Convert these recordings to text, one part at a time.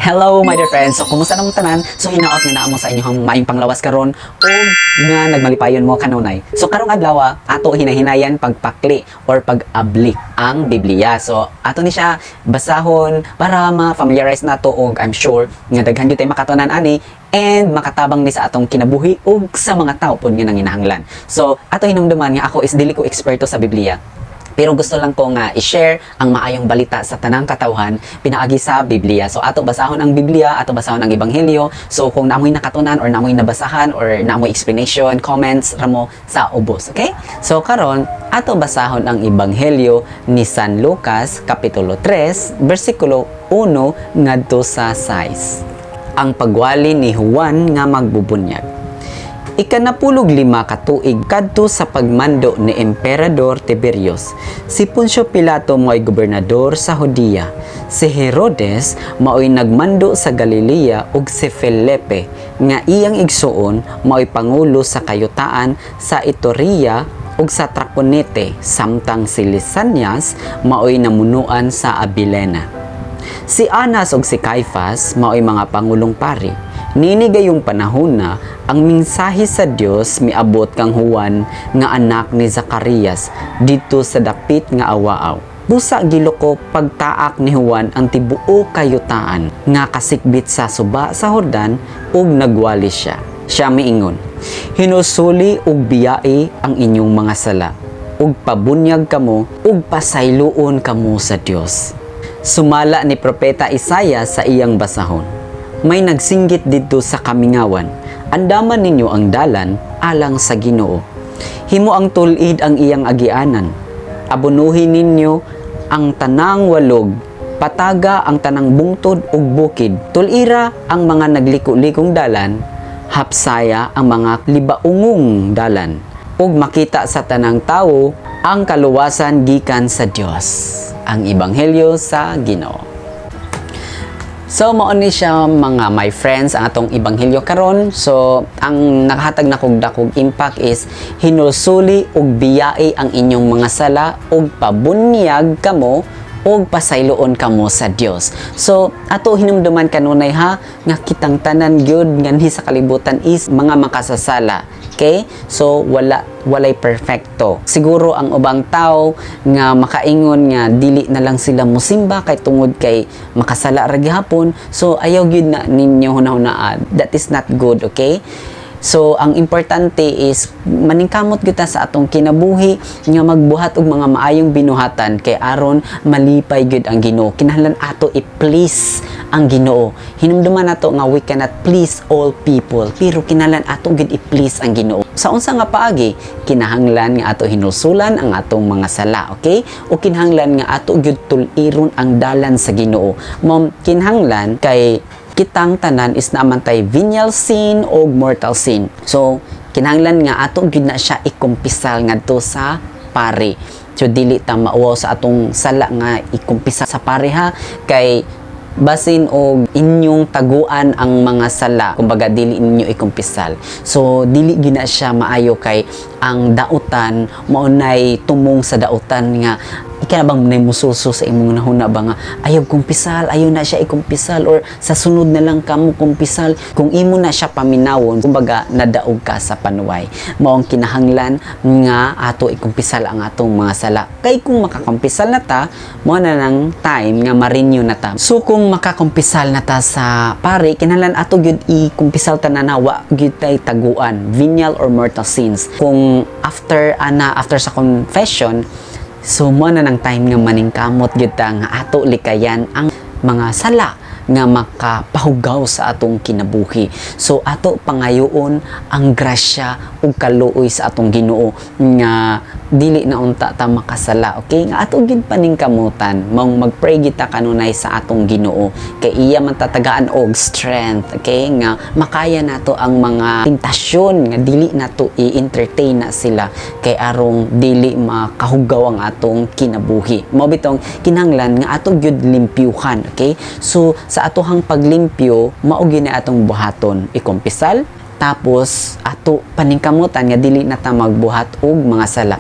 Hello, my dear friends! So, kumusta na mong tanan? So, hinaot nga naa mo sa inyong maayong panglawas karon ug nga nagmalipayon mo kanunay. So, karong adlaw, ato hinahinayan pagpakli or pag-abli ang Biblia. So, ato ni siya basahon para ma-familiarize nato og I'm sure nga daghan gyud tay makatunan ani and makatabang ni sa atong kinabuhi ug sa mga tao pod nga nanginahanglan. So, ato hinumduman nga ako is dili ko eksperto sa Biblia. Pero gusto lang ko nga i-share ang maayong balita sa tanang katawhan pinaagi sa Biblia. So ato basahon ang Biblia, ato basahon ang Ebanghelyo. So kung naa moy nakatunan or naa moy nabasahan or naa moy explanation, comments ramo sa ubos, okay? So karon ato basahon ang Ebanghelyo ni San Lucas kapitulo 3 bersikulo 1 ngadto sa 6. Ang pagwali ni Juan nga magbubunyag. 15 ka tuig kadto sa pagmando ni Emperador Tiberius. Si Poncio Pilato mao'y gobernador sa Judea. Si Herodes mao'y nagmando sa Galilea ug si Felipe nga iyang igsuon mao'y pangulo sa kayutaan sa Iturea ug sa Traconite, samtang si Lisanias mao'y namunuan sa Abilena. Si Anas ug si Caifas mao'y mga pangulong pari. Nini gayong panahon na ang mensahe sa Dios miabot kang Juan nga anak ni Zacarias didto sa dapit nga awaaw. Busa gilukop pagtaak ni Juan ang tibuok kayutaan nga kasikbit sa suba sa Jordan ug nagwali siya. Siya miingon, "Hinulsuli ug biyai ang inyong mga sala ug pabunyag kamo ug pasayloon kamo sa Dios. Sumala ni Propeta Isaiah sa iyang basahon. May nagsinggit didto sa kamingawan, 'Andaman ninyo ang dalan alang sa Ginoo. Himoang tul-id ang iyang agianan. Abunuhin ninyo ang tanang walog, pataga ang tanang bungtod ug bukid. Tul-ira ang mga nagliko-likong dalan, hapsaya ang mga libaungong dalan. Ug makita sa tanang tawo ang kaluwasan gikan sa Dios.'" Ang Ebanghelyo sa Ginoo. So mao ni siya, mga my friends, ang atong ebanghelyo karon. So ang nakahatag na kog dakog impact is hinulsuli ug biyai ang inyong mga sala ug pabunyag kamo ug pasayloon kamo sa Dios. So ato hinumduman kanunay ha nga kitang tanan gyud nganhi sa kalibutan is mga makasasala. Okay? So walay perfecto. Siguro ang ubang tao nga makaingon nga dili na lang sila musimba kay tungod kay makasala ra gihapon. So ayaw gyud na ninyo hunahunaa. That is not good, okay? So ang importante is maningkamot kita sa atong kinabuhi nga magbuhat og mga maayong binuhatan kay aron malipay gyud ang Ginoo. Kinahanglan ato i-please ang Ginoo. Hinumduman nato nga we cannot please all people, pero kinahanglan ato gyud i-please ang Ginoo. Sa unsa nga paagi? Kinahanglan nga ato hinulsulan ang atong mga sala, okay? O kinahanglan nga ato gyud tul-iron ang dalan sa Ginoo. Mom kinahanglan kay kitang tanan is naa man tay venial sin o mortal sin. So, kinahanglan nga ato gyud na siya ikumpisal ngadto sa pare. So dili ta mauwaw sa atong sala nga ikumpisal sa pare ha, kay basin og inyong taguan ang mga sala, kumbaga dili ninyo ikumpisal, so dili gyud na siya maayo kay ang dautan mao nay tumong sa dautan nga ika na bang nay musulso sa imong nahuna ba nga ayaw kumpisal, ayaw na siya ikumpisal or sa sunod na lang kamo kumpisal. Kung imo na siya paminawon, kumbaga nadaog ka sa panuway. Mao ang kinahanglan nga ato ikumpisal ang atong mga sala kay kung makakumpisal na ta, mo na nang time nga ma-renew na ta. So kung makakumpisal na ta sa pare, kinahanglan ato gyud ikumpisal tanan na wa gyud tay taguan, venial or mortal sins. Kung after ana, after sa confession, so mo na nang time nga maningkamot gyud ta nga ato likayan ang mga sala nga makapahugaw sa atong kinabuhi. So ato pangayoon ang grasya ug kaluoy sa atong Ginoo nga dili na unta ta makasala, okay? Nga ato gyud paningkamutan, maong magpray kita kanunay sa atong Ginoo kay iya man tatagaan og strength, okay? Nga makaya nato ang mga tentasyon nga dili nato i-entertain na sila kay arong dili makahugaw ang atong kinabuhi. Mao bitong kinahanglan nga ato gyud limpyuhan, okay? So sa atohang paglimpyo, mao gyud na atong buhaton, ikumpisal, tapos ato paningkamutan nga dili na ta magbuhat og mga sala.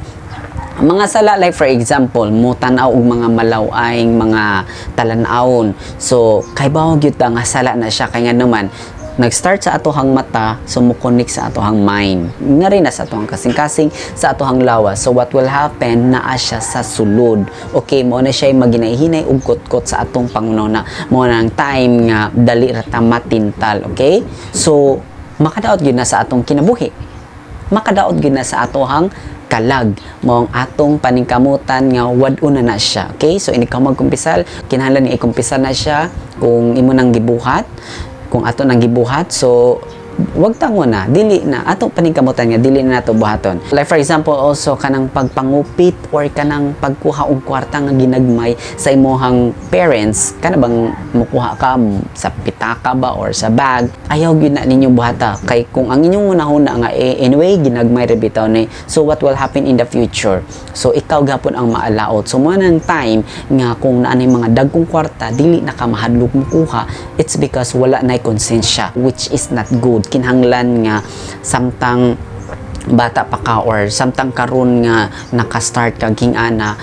Mga sala, like for example, mo tan-aw og mga malaw-ayng mga talan-awon. So kay bawo gyud ta nga sala na siya, kay nga naman nag-start sa atohang mata, so mo-connect sa atohang mind. Nga rin na sa atohang kasing-kasing, sa atohang lawas. So what will happen, naa siya sa sulod. Okay, mo na siya maginahinay ug kutkot sa atong panghunahuna. Mo na ang time nga dali ra ta matintal, okay? So makadaot gyud na sa atong kinabuhi, makadaot gyud na sa atohang kalag. Mo ang atong paningkamutan nga wad-on na na siya, okay? So inig ka magkumpisal, kinahanglan ni ikumpisal na siya kung imo nang gibuhat, kung ato nang gibuhat. So wag tango na, dili na ato paningkamutan nga dili na nato buhaton. Like for example also, kanang pagpangupit or kanang pagkuha og kwarta nga ginagmay sa imuhang parents, kana bang mukuha ka sa pitaka ba or sa bag, ayaw gyud na ninyo buhata, kay kung ang inyong hunahuna nga eh, anyway ginagmay ra bitaw ni, so what will happen in the future? So ikaw gapon ang maalaot. So mo nang time nga kung naa nay mga dagkong kwarta, dili na ka mahadlok mukuha. It's because wala nay konsensya, which is not good. Kinahanglan nga samtang bata pa ka or samtang karon nga naka-start ka ging-ana,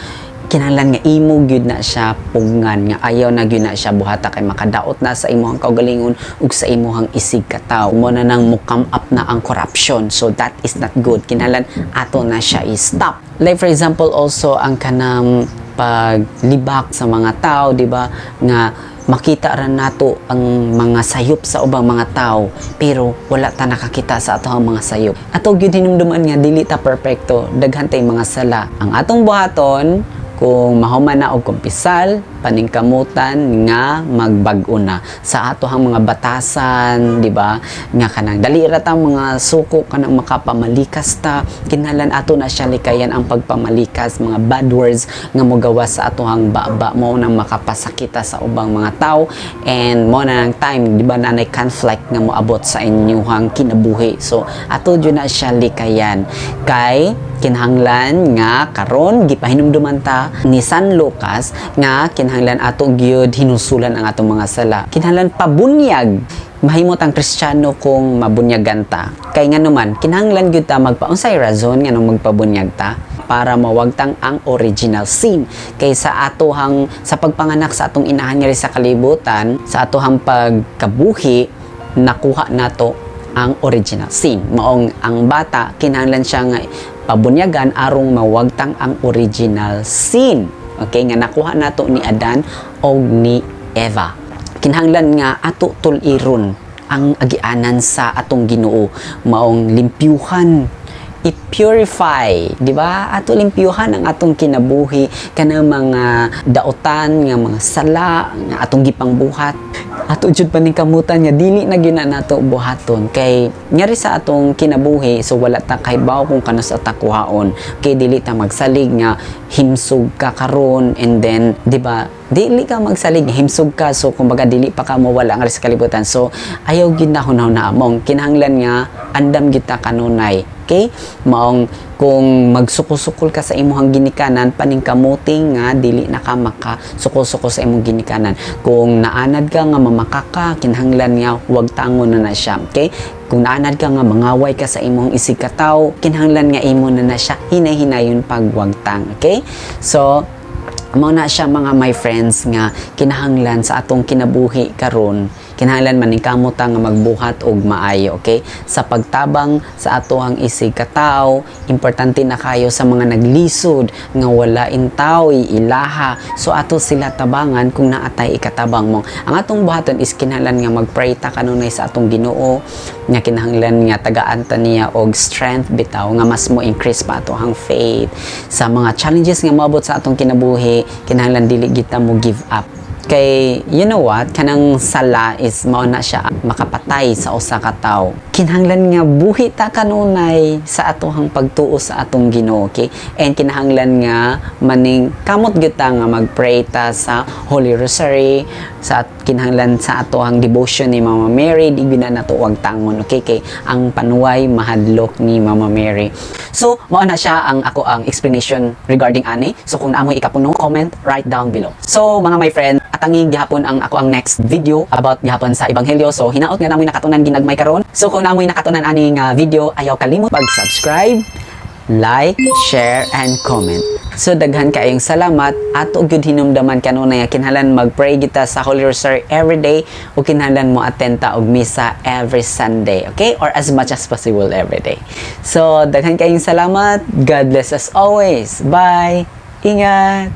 kinahanglan nga imo gyud na siya pugngan nga ayaw na gyud na siya buhata, kay makadaot na sa imong kaugalingon ug sa imong isig katawo. Mo na nang mo come up na ang corruption, so that is not good. Kinahanglan ato na siya i-stop. Like for example also, ang kanang paglibak sa mga tao, di ba, nga makita ra nato ang mga sayop sa ubang mga tao pero wala ta nakakita sa atohang mga sayop. Ato gyud hinumduman nga dili ta perpekto, daghan tay mga sala. Ang atong buhaton kung mahuman na og kumpisal, paningkamutan nga magbag-o na sa atohang mga batasan, di ba? Nga kanang dali ra ta mga suko, kanang makapamalikas ta, kinahanglan ato na siya likayan ang pagpamalikas, mga bad words nga mogawas sa atohang baba, mo nang makapasakita sa ubang mga tao, and mo na ng time, di ba, nanay conflict nga moabot sa inyuhang kinabuhi. So ato jud na siya likayan, kay kinahanglan nga karon gipahinumduman ta ni San Lucas nga kinahanglan ato gyud hinusulan ang atong mga sala. Kinahanglan pabunyag, mahimot ang Kristiyano kung mabunyagan ta. Kay nga naman, kinahanglan gyud ta magpaunsay rason nga nung magpabunyag ta, para mawagtang ang original sin. Kay sa atohang sa pagpanganak sa atong inahan ngari sa kalibutan, sa atohang pagkabuhi, nakuha nato ang original sin. Maong ang bata, kinahanglan siya nga pabunyagan arong mawagtang ang original sin. Okay, nga nakuha nato ni Adan o ni Eva. Kinahanglan nga ato tuliron ang agianan sa atong Ginoo, maong limpyuhan, i-purify, di ba? Ato limpyuhan ang atong kinabuhi kanang mga daotan nga mga sala nga atong gipangbuhat. Ato jud paningkamutan nga dili na gyud na nato buhaton, kay ngari sa atong kinabuhi, so wala ta kahibaw kung kanus-a ta kuhaon. Kay dili ta magsalig nga himsog ka karon and then, di ba, dili ka magsalig himsog ka, so kumbaga dili pa ka mawala ang sa kalibutan. So ayaw gyud na hunaw na among kinahanglan nga andam kita kanunay. Okay, maong kung magsuko-sukol ka sa imong ginikanan, paningkamuting nga dili na ka maka suko-suko sa imong ginikanan. Kung naanad ka nga mamakaka, kinahanglan nga wag tangon na na siya. Okay, kung naanad ka nga mangaway ka sa imong isig kataw, kinahanglan nga imo na na siya hinay-hinayon pagwagtang. Okay, so mao na siya, mga my friends, nga kinahanglan sa atong kinabuhi karon, kinahanglan maningkamot ta nga magbuhat og maayo, okay, sa pagtabang sa atohang isig kataw. Importante na kayo sa mga naglisod nga wala intaw ilaha, so ato sila tabangan kung naatay ikatabang mo. Ang atong buhaton is kinahanglan nga magpray ta kanunay sa atong Ginoo nga kinahanglan nga tagaan ta niya og strength bitaw nga mas mo increase pa atohang faith sa mga challenges nga moabot sa atong kinabuhi. Kinahanglan dili kita mo give up, kay you know what, kanang sala is mao na siya makapatay sa usa ka tawo. Kinahanglan nga buhi ta kanunay sa atohang pagtuo sa atong Ginoo, okay? And kinahanglan nga maning kamot gyud ta nga magpray ta sa Holy Rosary, sa kinahanglan sa atohang devotion ni Mama Mary, di gyud na nato wag tangon, okay? Kay ang panuway mahadlok ni Mama Mary. So mao na siya ang ako ang explanation regarding ani. So kung naamoy ikapuno, comment right down below. So mga my friend, atangi gihapon ang ako ang next video about gihapon sa Ebanghelyo. So hinaot nga namoy nakatunan ginagmay karon. So kung namoy nakatunan aning video, ayaw kalimot pag-subscribe. Like, share, and comment. So daghan kaayong salamat. Ato gyud hinumdaman kanunay nga kinahanglan mag-pray kita sa Holy Rosary every day ug kinahanglan mo attend ta og misa every Sunday, okay? Or as much as possible every day. So daghan kaayong salamat. God bless us always. Bye. Ingat.